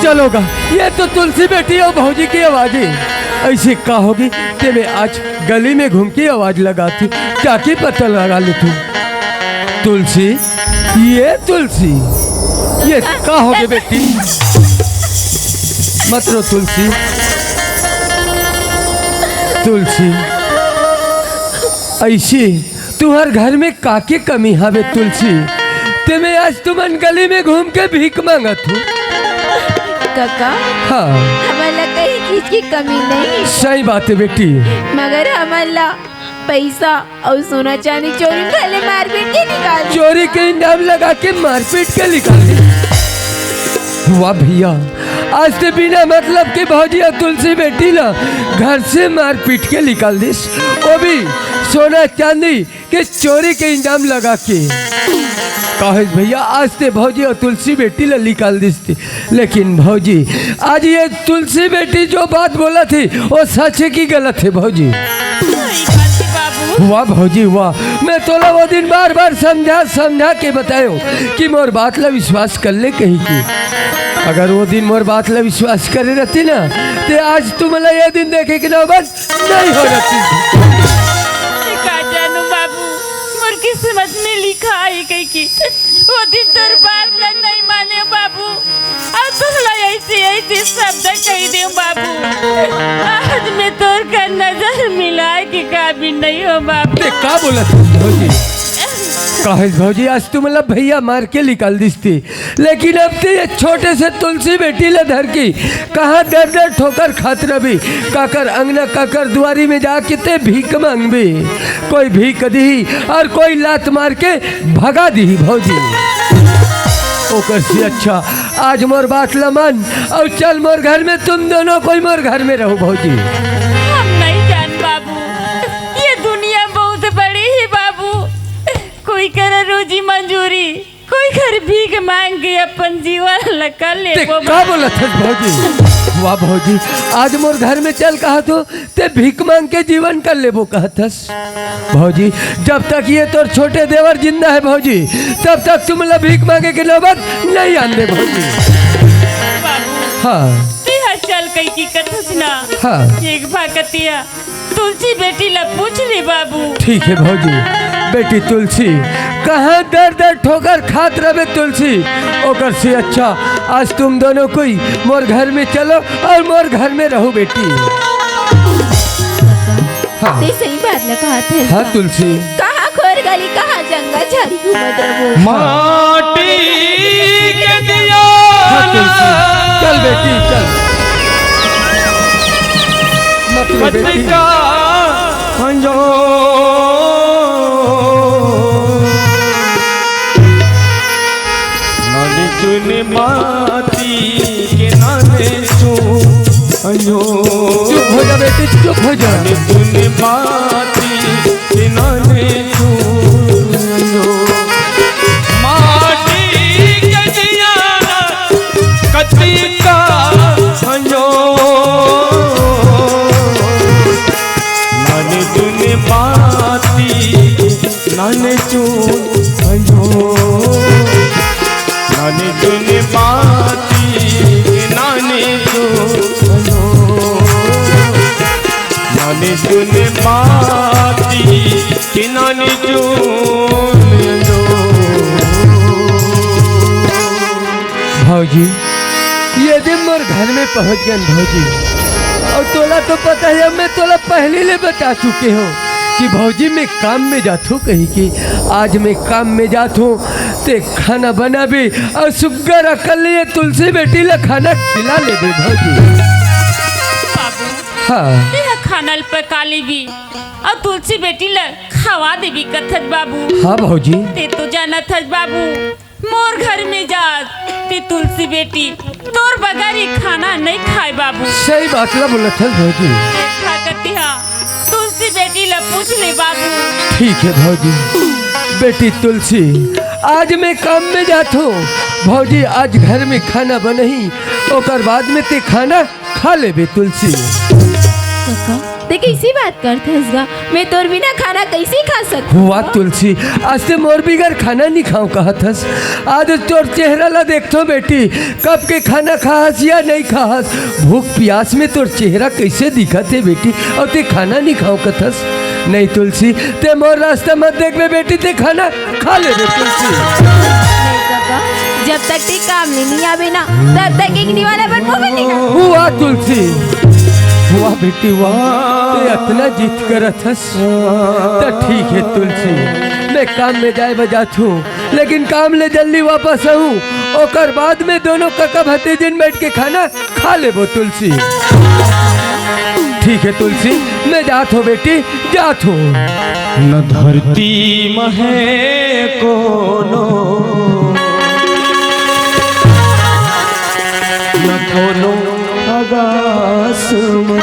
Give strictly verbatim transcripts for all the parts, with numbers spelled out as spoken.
चलो गा, ये तो तुलसी बेटी अउ भौजी के आवाज हे। अइसे का होगे, ते मैं आज गली में घूम के आवाज लगाथों, जाके पता लगा लेथों। तुलसी, ये तुलसी, ये का होगे बेटी? मत रो तुलसी, तुलसी, अइसे तुँहर घर में काके कमी हवे तुलसी? ते मैं आज तुमन गली में घूम के भीख मांगत हूँ। कका, हाँ। हमन ला कहीं चीज की कमी नहीं। सही बात हे बेटी। मगर हमन ला पैसा अउ सोना चांदी चोरी में भले मार पीट के निकाल दे। चोरी के इल्जाम लगा के मारपीट के निकाल दे। वाह भैया, आज ते बिना मतलब के भौजी अउ तुलसी बेटी ला घर से मारपीट के निकाल दिस, वो भी सोना चांदी के चोरी के इल्जाम लगा के। काहे भैया, आज ते भौजी अउ तुलसी बेटी ला निकाल दिस ते। लेकिन भौजी, आज ये तुलसी बेटी जो बात बोलत हे, वो सच हे कि गलत हे भौजी? सही बात हे बाबू। वाह भौजी वाह, मैं तोला वो दिन बार बार समझा समझा के बतायो कि मोर बात ला विश्वास कर ले कही के। अगर वो दिन मोर बात ला विश्वास करे रहती ना, ते आज तुमला ये दिन देखे के नौबत नहीं हो रहती। का जानू बाबू, मोर किस्मत में लिखा हे कही के। वो दिन तोर बात ला नहीं माने बाबू, अउ तोला अइसे अइसे शब्द कहि देंव बाबू। आज मैं तोर कर नजर मिलाय के काबिल नहीं हों बाबू। ते का बोलत हस भौजी? काहे भौजी, आज तुमला भैया मार के निकाल दिस ते, लेकिन अब ते ये छोटे से तुलसी बेटी ला धर के कहाँ दर दर ठोकर खात रहिबे, काकर अंगना काकर दुआरी में जाके ते भीख मांगबे। कोई भीख दिही अउ कोई लात मार के भगा दिही भौजी। ओकर से अच्छा आज मोर बात ल मान अउ चल मोर घर में, तुम दोनों कोई मोर घर में रहो भौजी। हम नहीं जान बाबू, ये दुनिया बहुत बड़ी हे बाबू, कोई करा रोजी मंजूरी, कोई घर भीख मांग के अपन जीवन ल कर ले ते वो का बाबू। बोलत हस भौजी? वाह भौजी, आज मोर घर में चल कहा तो ते भीख मांग के जीवन कर लेबो कहत हस। भौजी, जब तक ये तोर छोटे देवर जिंदा हे भौजी, तब तक तुमला भीख मांगे के नौबत नहीं आन दे भौजी। बाबू, हाँ। तेहा चल कही की कथस ना। हाँ। एक भा कतिया तुलसी बेटी ला पूछ ले बाबू। ठीक हे भौजी, बेटी तुलसी कहाँ दर दर ठोकर खात रहिबे तुलसी, ओकर से अच्छा आज तुम दोनों कोई मोर घर में चलो अउ मोर घर में रहो बेटी। हाँ। ते सही बात ल कहत हस। हाँ तुलसी। कहाँ खोर गली, कहाँ जंगल झाड़ी घूमत रहिबो। माटी के दिया हाँ तुलसी, चल बेटी चल। मत रो बेटी। बच्चा हंजो। नानी चुन माती के नाने चुन हंजो। चुप हो जा बेटी, चुप हो जा। नानी चुन माती के नाने चुन हंजो। माटी के दिया ना कति का हंजो। नानी चुन माती नाने चुन हंजो। नाने चुन माती नाने चुन हंजो। नाने चुन माती नाने चुन हंजो। भौजी, ये दिन मोर घर में पहुंच गन भौजी। अउ तोला तो पता हे, अब मैं तोला पहली ले बता चुके हों कि भौजी मैं काम में जाथों कही के। आज मैं काम में जाथों, ते खाना बनाबे अउ सुग्घर अकल ले तुलसी बेटी ला खाना खिला लेबे भौजी। बाबू, हाँ। तेहा खाना ल पका लेबे अउ तुलसी बेटी ला खवा देबे कथस बाबू। हाँ भौजी। ते तो जानत हस बाबू, मोर घर में जात ते तुलसी बेटी तोर बगैर ही खाना नहीं खाय बाबू। सही बात ला बोलत हस भौजी। देखा कतिहा तुलसी बेटी ला पूछ ले बाबू। ठीक हे भौजी। बेटी तुलसी, आज मैं काम में जाथों। भौजी, आज घर में खाना बनही, ओकर बाद में ते खाना खा लेबे तुलसी। कका, ते कइसे बात करथस गा? मैं तोर बिना खाना कइसे खा सकथंव? वाह तुलसी, आज ते मोर बिगर खाना नइ खांव कहत हस। आज तोर चेहरा ला देखथंव बेटी, कब के खाना खाहस या नइ खाहस, भूख पियास में तोर चेहरा कइसे दिखत हे बेटी, अउ ते खाना नइ खांव कथस। नहीं तुलसी, ते मोर रास्ता मत देखबे बेटी, ते खाना खा लेबे तुलसी। नहीं कका, जब तक ते काम ले नइ आबे ना, तब तक एक निवाला बन मोह नहीं ना। वाह तुलसी, वाह बेटी वाह, ते अतना जिद करत हस। त ठीक हे तुलसी, मैं काम में जाए बर जात हंव, लेकिन काम ले जल्दी वापस आहूं, ओकर बाद में दोनों कका भतीजिन बइठ के खाना खा लेबो तुलसी। ठीक हे तुलसी, मैं जात हंव बेटी, जात हंव। न धरती म हे कोनो, न कोनो आकाश म।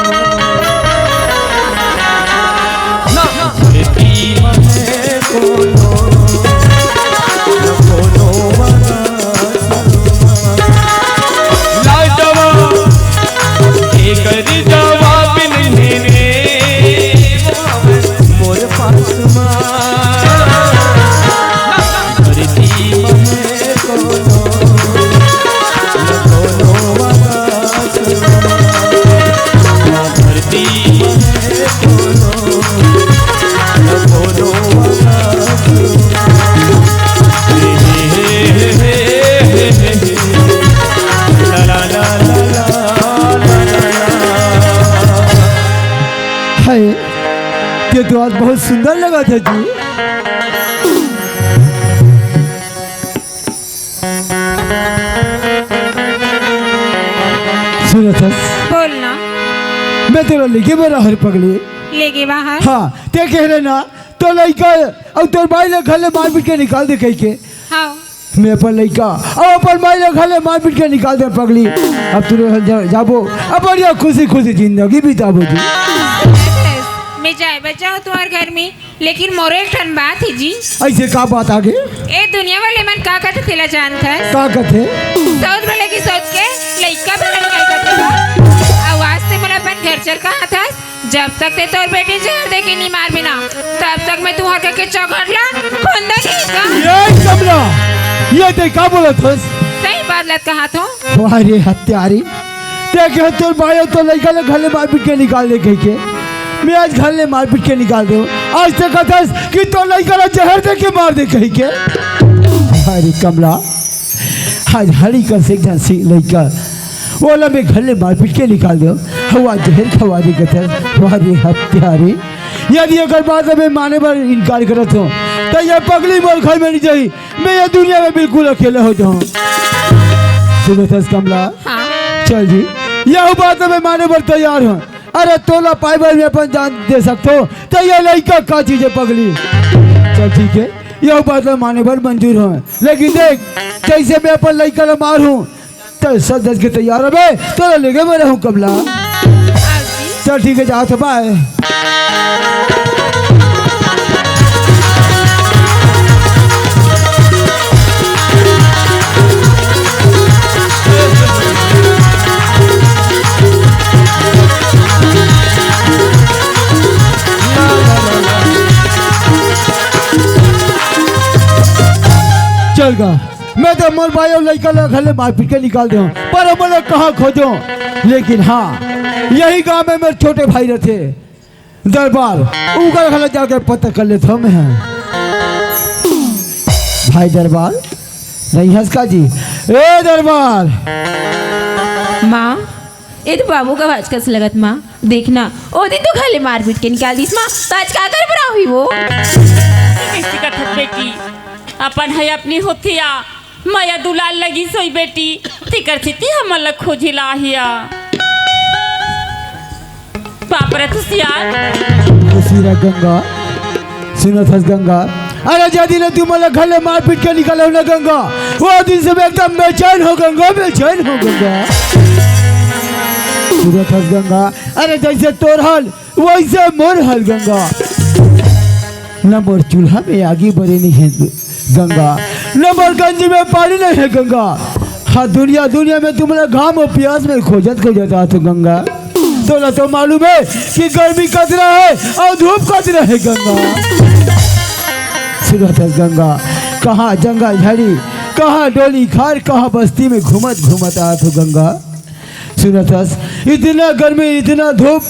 न धरती म हे कोनो, न कोनो आकाश म। लाजवाब, एकर जवाब नइहे रे मोर पास मा। धरती म हे कोनो, न कोनो आकाश मा। धरती म हे कोनो, न कोनो आकाश मा। हाय, ये तो आज बहुत सुंदर लगथे जी। सुनत हस? बोल ना। मैं तोला लेगे बर आहूं रे पगली। लेगे बाहर? हाँ, ते कहे रहे ना, तोर लइका अउ तोर माई ला घर ले मार पीट के निकाल दे कहिके। हाँ। मैं अपन लइका अउ अपन माई ला घर ले मार पीट के निकाल दे पगली। अब तुरंत जा-, जाबो, अब बढ़िया खुशी खुशी जिंदगी बिताबो जी। मैं जाए बर चाहूं तुम्हार घर में, लेकिन मोरो एक ठन बात हे जी। अइसे का बात आगे? ए दुनिया वाले मन का कथे तेला जानत हस? का कथे? सउत भले कि सउत के लइका भले नइ कथे। अउ आज ते मोला अपन घर चल कहत हस। जब तक ते तोर बेटी जहर दे के नइ मारबे ना, तब तक मैं तुंहर घर के चौखट ला खोंदा नइ का। ए कमला, ये ते का बोलत हस? सही बात ला कहत हंव। वाह रे हत्यारी, ते कहे तोर माई अउ तोर लइका ला घर ले मार पीट के निकाल दे कहिके। मैं आज घर ले मार पीट के निकाल देंव। आज ते कहत हस कि तोर लइका ला जहर दे के मार दे कहिके। अरे कमला, आज हड़ी कस एक झन सी लइका, ओला मैं घर ले मार पीट के निकाल देंव। हवा जहर खवा दे कहत हस। वाह रे हत्यारी, यदि एकर बात मैं माने बर इनकार करत हंव, त ये पगली मोर घर में नइ जाही। मैं ये दुनिया में बिल्कुल अकेला हो जाहूं। सुनत हस कमला? हाँ। चल जी, यहू बात मैं माने बर तैयार हंव। अरे तोला पाए बर मैं अपन जान दे सकत हंव, त ये लइका का चीज हे पगली? चल ठीक हे, यहू बात मैं माने बर मंजूर हंव। लेकिन देख, जइसे मैं अपन लइका ला मारहूं, त सब जज के तैयार रहिबे, तोला लेगे बर आहूं कमला। चल ठीक हे, जात हंव, बाय। चल गा, मैं तो मोर माई अउ लइका ला घर ले मार पीट के निकाल देंव, पर मोला कहाँ खोजों? लेकिन हाँ, यही गांव में मोर छोटे भाई रहिथे, दरबार, उकर घर जाके पता कर लेथंव मैं। भाई दरबार, नइ हस का जी? ए दरबार। माँ, ए तो बाबू के आवाज कस लगत माँ। देख ना, ओ दिन तो घर ले मार पीट के निकाल दिस माँ, त आज का करे बर आही वो? कइसे कथस बेटी, अपन हे अपनी होतिया, मया दुलार लगिस होही बेटी, तेकर सेती हमन ला खोजे ला आही या। बाप रे तुसियार। खुशी रह गंगा, सुनत हस गंगा, अरे जे दिन ले तुमन ला घर ले मार पीट के निकाले हंव ना गंगा, ओ दिन से मैं एकदम बेचैन हंव गंगा, बेचैन हंव गंगा। सुनत हस गंगा, अरे जइसे तोर हाल वइसे मोर हाल गंगा। न मोर चूल्हा में आगी बरे नइ हे गंगा, न मोर गंजी में पानी नइ हे गंगा। हाँ दुनिया दुनिया में तुमन ला घाम अउ पियास में खोजत खोजत आत हंव गंगा। तोला तो मालूम हे कि गर्मी कतरा हे अउ धूप कतरा हे गंगा। सुनत हस गंगा, कहाँ जंगल झाड़ी, कहाँ डोली खार, कहाँ बस्ती में घूमत घूमत आत हों गंगा। सुनत हस, इतना गर्मी, इतना धूप,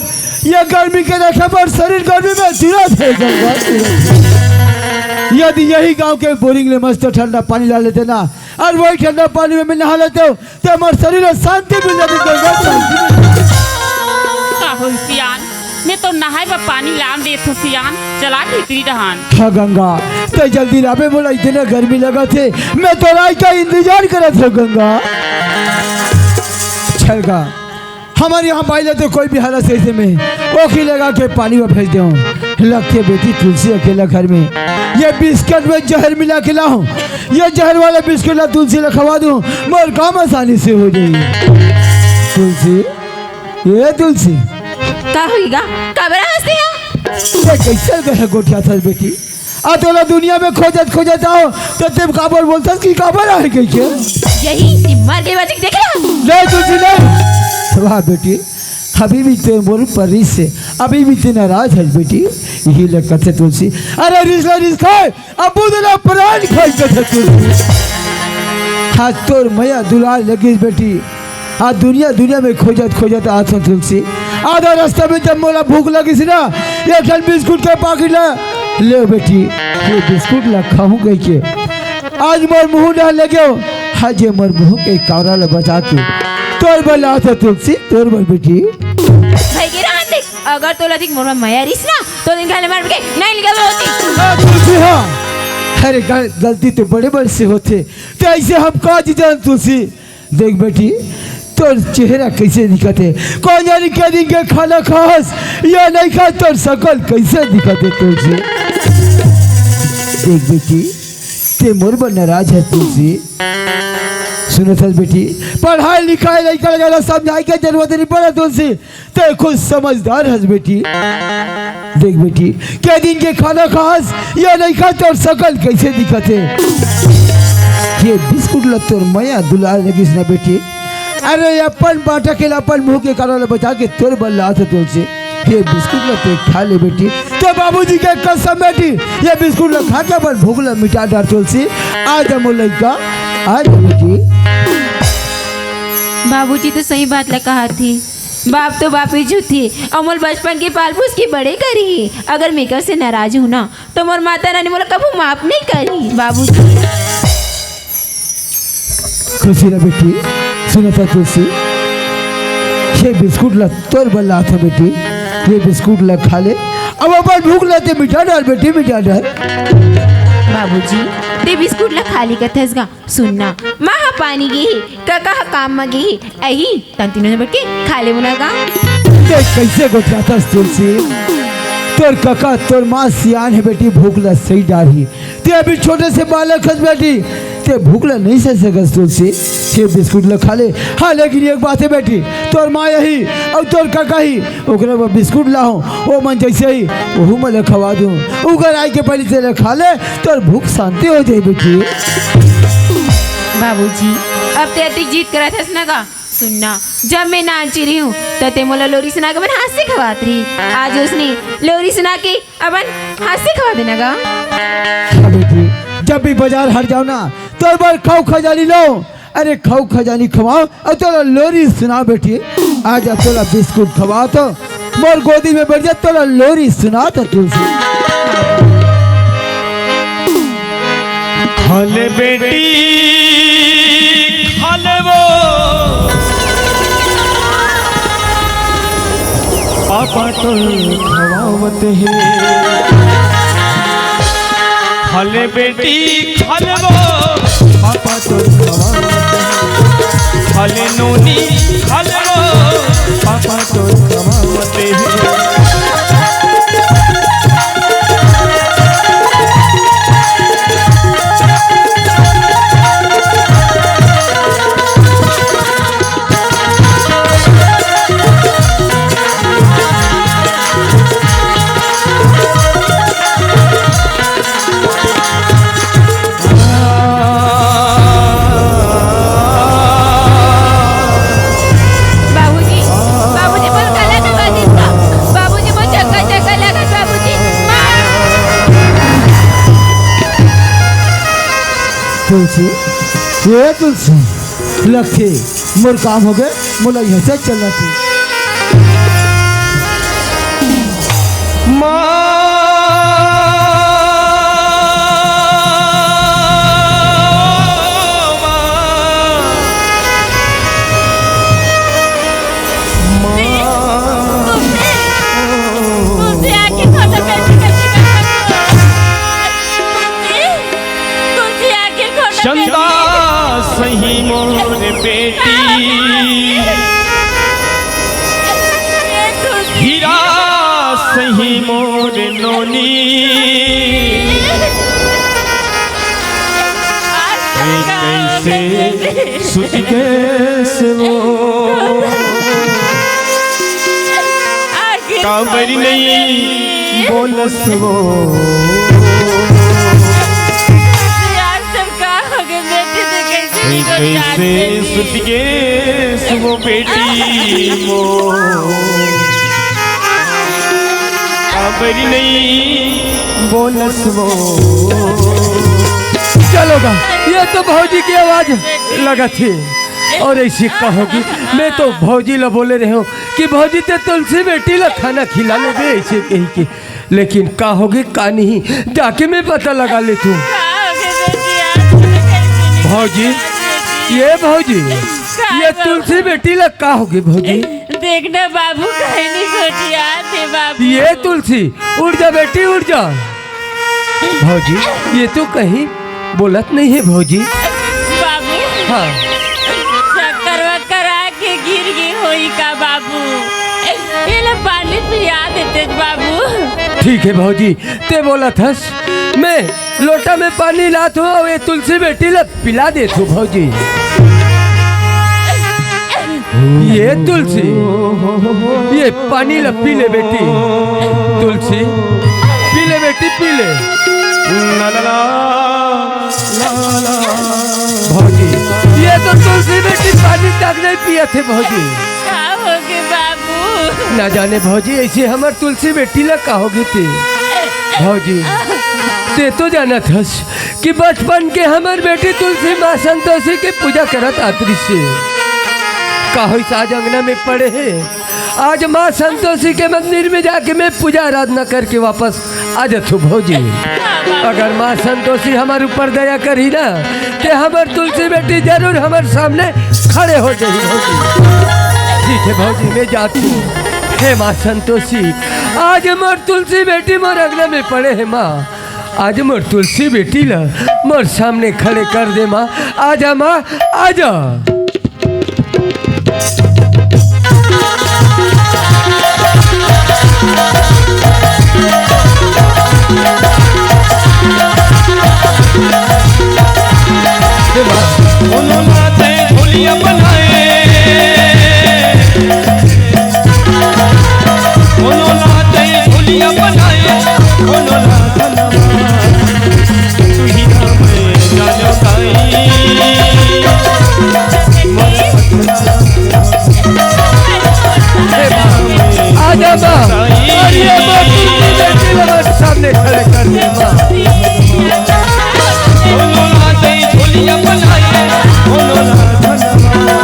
ये गर्मी के देखे बर शरीर गर्मी में तुरत हे गंगा, तुरत हे। यदि यही गांव के बोरिंग ले मस्त ठंडा पानी ला लेते ना, अउ वही ठंडा पानी में मैं नहा लेते हों, त हमर शरीर ला शांति मिल जाती गंगा, शांति मिल जाती। का होइस सियान, मैं तो नहाए बर पानी लान देत हों सियान, चला भीतरी डहान। हाँ गंगा, तैं जल्दी लाबे, मोला इतना गर्मी लगत हे, मैं तो राज का इंतजार करत हों गंगा। चल गा, हमर यहाँ बाई ला तो कोई भी हालत से ऐसे में ओखी लगा के पानी में भेज देवं। लगथे बेटी तुलसी अकेला घर में, ये बिस्कुट में जहर मिला के लाहूं, ये जहर वाला बिस्कुट ला तुलसी ला खवा दूं, मोर काम आसानी से हो जाई। तुलसी, ये तुलसी। का होइगा? काबर हंसते हो? ये कैसे गए गोठिया थल बेटी? आ तोला दुनिया में खोजत खोजत आहों, त तैं काबर बोलथस कि काबर आहे कहिके? यही, तैं मर गे बाजी देख ला। नहीं तुलसी, नहीं। वाह बेटी, अभी भी तैं मोर परी से, अभी भी तैं नाराज हस बेटी। यही ले कथे तुलसी, अरे रिस ला रिस खाए, अउ बुध ला प्राण खाए कथे तुलसी। आज तोर मया दुलार लगिस बेटी, आज दुनिया दुनिया में खोजत खोजत आत हों तुलसी। आधा रास्ता में जब मोला भूख लगिस ना, एक ठन बिस्कुट के पाकिट ला, ले बेटी, ये बिस्कुट ला खाहूं कहिके। आज मोर मुंह डहर ले गेंव, आज ये मोर मुंह के कांवरा ला बचा के तोर बर लात हों तुलसी, तोर बर बेटी। भई गे रहन दे, अगर तोला अधिक मोर मया रिस ना, त ओ दिन खाले मार के नहीं निकल होती। हाँ, तुलसी, हाँ। अरे गल-, गलती तो बड़े बड़े से होथे, त ऐसे हम का जी जान तुलसी। देख बेटी, तोर चेहरा कैसे दिखत हे, कोन जानी के दिन के खाना खास या नहीं खास, तोर सकल कैसे दिखत हे तुलसी। देख बेटी, तैं मोर बर नाराज हस तुलसी। सुनत हस बेटी, पढ़ाई लिखाई लइका ला समझाए के जरूरत नहीं पड़े तुलसी। तैं खुद समझदार हस बेटी। देख बेटी, के दिन के खाना खास या नहीं खास, तोर सकल कैसे दिखत हे। ये बिस्कुट ला तोर मया दुलार लगिस ना बेटी। अरे अपन बाटा के ला अपन मुंह के कांवरा ला बचा के तोर बर लात हों तुलसी। ये बिस्कुट ला तैं खा ले बेटी। तैं बाबूजी के कसम बेटी, ये बिस्कुट ला खा के अपन भूख ला मिटा डार तुलसी। आ जा मोर लइका, आ जा बेटी। बाबूजी तो सही बात ला कहत हे। बाप तो बाप ही होथे, अउ मोला बचपन के पाल पोस के बड़े करे हे। अगर मैं एकर से नाराज हों ना, त मोर माता रानी मोला कभू माफ नहीं करही, बाबूजी। खुशी रह बेटी, सुनत हस तुलसी, ये बिस्कुट ला तोर बर लात हों बेटी, ये बिस्कुट ला खा ले, अउ अपन भूख ला तैं मिटा डार बेटी, मिटा डार। बाबूजी, तैं बिस्कुट ला खा ले कथस गा, सुन ना, माँ ह पानी गे हे, कका ह काम म गे हे, अही, तन तीनों झन बैठ के खा लेबो ना गा। तैं कैसे गोठियाथस तुलसी? तोर कका, तोर माँ सियान हे बेटी, भूख ला सही डारही। तैं अभी छोटे से बालक हस बेटी, तैं भूख ला नहीं सह सकस तुलसी। ये बिस्कुट ला खा ले। हाँ, लेकिन एक बात हे बेटी, तोर माँ अही अउ तोर कका अही, ओकरे बर बिस्कुट लाहूं, ओ मन जैसे ही ओहू मन ला खवा दूं। ओकर आए के पहली तैं ला खा ले, तोर भूख शांति हो जाही बेटी। बाबूजी, अब तैं अतिक जिद करत हस ना गा। सुन ना, जब मैं नानची रही हूँ, त तैं मोला लोरी सुना के अपन हाथ से खवात रही। आज ओसने लोरी सुना के अपन हाथ से खवा दे ना गा। हाँ बेटी, जब भी बाजार हाट जाओं ना, तोर बर खऊ खजानी लाओं। अरे खऊ खजानी खवाओं, अउ तोला लोरी सुनाओं बेटी। आज तोला बिस्कुट खवाओं त मोर गोदी में बैठ जा, तोला लोरी सुनाओं त तुलसी। खा ले बेटी, खा ले वो, पापा तो खवावत हे। खा ले बेटी, खा ले वो, पापा तो खवावत हे। खा ले नोनी, खा ले वो, पापा तो खवावत हे। बाबू ए तुलसी, लखे, मोर काम होगे, मोला इहाँ से चलना चाहिए। तुलसी, आखिर खोटा कैसे, कैसे कर सकते हो? तुलसी, तुलसी, आखिर खोटा चंदा कैसे? सही मोर बेटी, ए तुलसी। हीरा सही मोर नोनी। आज ए का कैसे होगे? सुत के से वो आखिर काबर नहीं बोलस वो। यार, सब का हो गए? बेटी से कैसे ए निकल कैसे जाते? सुत के से वो बेटी मो काबर नहीं बोलस वो। चलो गा, ये तो भौजी की आवाज लगत हे। अउ ऐसे कहोगी, मैं तो भौजी ला बोले रहे हूँ कि भौजी ते तुलसी बेटी ला खाना खिला लेबे, ऐसे कही के। लेकिन का होगे, का नहीं, जाके मैं पता लगा लेथूँ। का होगे बेटी, आज तक कहीं नहीं भौजी, ये भौजी, का ये बाबू? तुलसी बेटी ला का होगे भौजी? देखना बाबू, कहीं नहीं गोठियाथे बाबू। ये तुलसी, उठ जा बेटी, उठ जा। भौजी, ये तो कहीं बोलत नहीं है भौजी। बाबू। हाँ। चक्कर वक्कर आके गिर गई होई का बाबू? ये ले पानी पिया देते बाबू। ठीक है भौजी, ते बोलत हस, मैं लोटा में पानी लात हूँ अउ ये तुलसी बेटी ला पिला देथूँ भौजी। ये तुलसी, ये पानी ला पी ले बेटी। तुलसी, पी ले बेटी, पी ले। ला, ला, ला, ला, ला। भौजी, ये तो तुलसी बेटी पानी तक नहीं पियत हे भौजी। का होगे बाबू? ना जाने भौजी, ऐसे हमर तुलसी बेटी ला का होगे ते। भौजी, ते तो जानत हस कि बचपन के हमर बेटी तुलसी माँ संतोषी के पूजा करत आत रिहिसे। का होइस, आज अंगना में पड़े हे। आज माँ संतोषी के मंदिर में जाके मैं पूजा आराधना करके वापस आ जाथूँ भौजी। अगर माँ संतोषी हमर ऊपर दया करही ना, ते हमर तुलसी बेटी जरूर हमर सामने खड़े हो जाही भौजी। ठीक है भौजी, मैं जाथूँ। हे माँ संतोषी, आज मोर तुलसी बेटी मोर अंगना में पड़े हे माँ। आज मोर तुलसी बेटी ला मोर सामने खड़े कर दे माँ। आजा माँ, आजा। हे माँ। उन्होंने झोलिया बनाए। कोनो लाते झोलिया बनाए, कोनो लात नवा। तू ही ना मैं जानो ताई। आजा बा, अरे बा, तू बेटी लोग सामने खड़े कर दे बा। कोनो लाते झोलिया बनाए, कोनो लात नवा।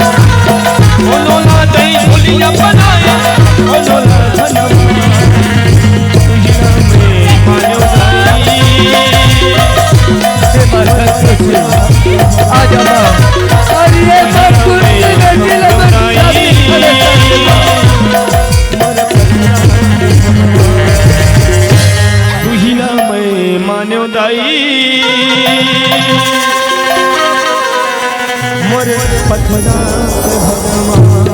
कोनो लाते झोलिया बनाए, कोनो लात नवा। तुझे में मानो भाई। हे माता तुलसी, आ जा माँ। अरे ये बात तुलसी बेटी लगन शादी करे। तुहिला मैं मान्यो दाई। मोर पथना भगवान।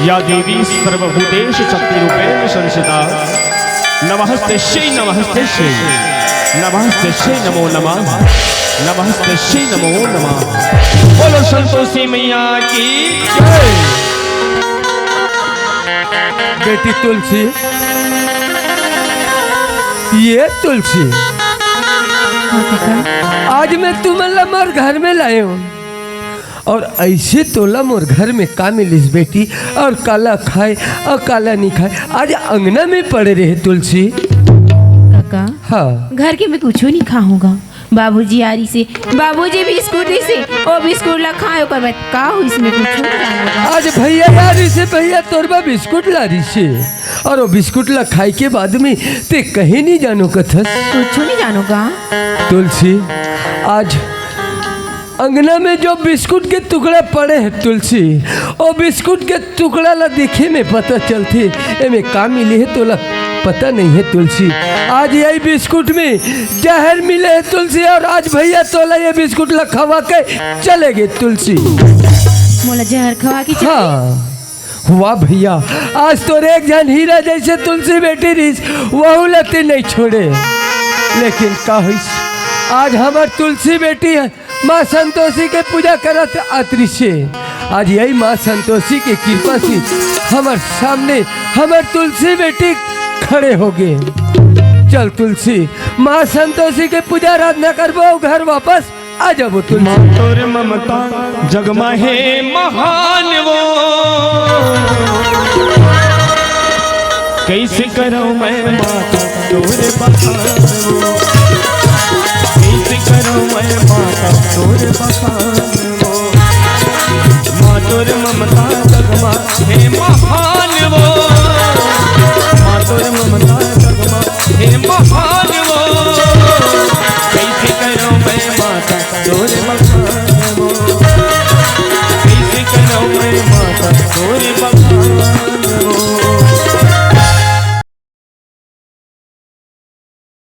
या देवी सर्वभूतेषु शक्तिरूपेण संस्थिता। नमस्तस्यै, नमस्तस्यै, नमस्तस्यै नमो नमः, नमस्तस्यै नमो नमः। बोलो संतोषी मैया की जय। बेटी तुलसी, ये तुलसी, हाँ, काका। आज मैं तुमन ला मोर घर में लाए हूँ अउ ऐसे तोला मोर घर में का मिलिस बेटी, अउ काला खाए अउ काला नहीं खाए, आज अंगना में पड़े रहे तुलसी। काका, हाँ। घर के मैं कुछो नहीं खाहूँगा, बाबूजी आ रहिसे, बाबूजी बिस्कुट दिसे, ओ बिस्कुट ला खाए, ओकर बाद का होइस मैं कुछु नहीं जानव गा। आज भैया आ रहिसे, भैया तोर बर बिस्कुट ला रहिसे, अउ ओ बिस्कुट ला खाए के बाद में तें कहीं नहीं जानव कथस। कुछु नहीं जानव गा। तुलसी, आज अंगना में जो बिस्कुट के टुकड़ा पड़े हे तुलसी, ओ बिस्कुट के टुकड़ा ला देखे में पता चलथे, एमे का मिले हे तोला पता नहीं हे तुलसी। आज यही बिस्कुट में जहर मिले हे तुलसी, अउ आज भैया तोला ये बिस्कुट ला खवा के चले गे तुलसी। मोला जहर खवा के चले? हाँ। वाह भैया, आज तोर एक झन हीरा जइसे तुलसी बेटी रहिस, वहू ला तें नहीं छोड़े। लेकिन का होइस, आज हमर तुलसी बेटी हे, माँ संतोषी के पूजा करत आत रहिसे। आज यही माँ संतोषी के कृपा से हमर सामने हमर तुलसी बेटी खड़े हो गे। चल तुलसी, माँ संतोषी के पूजा आराधना करबो, घर वापस आ जाबो तुलसी। माँ तोर ममता जग मा हे महान वो, कइसे करव मैं माता तोर बखान वो।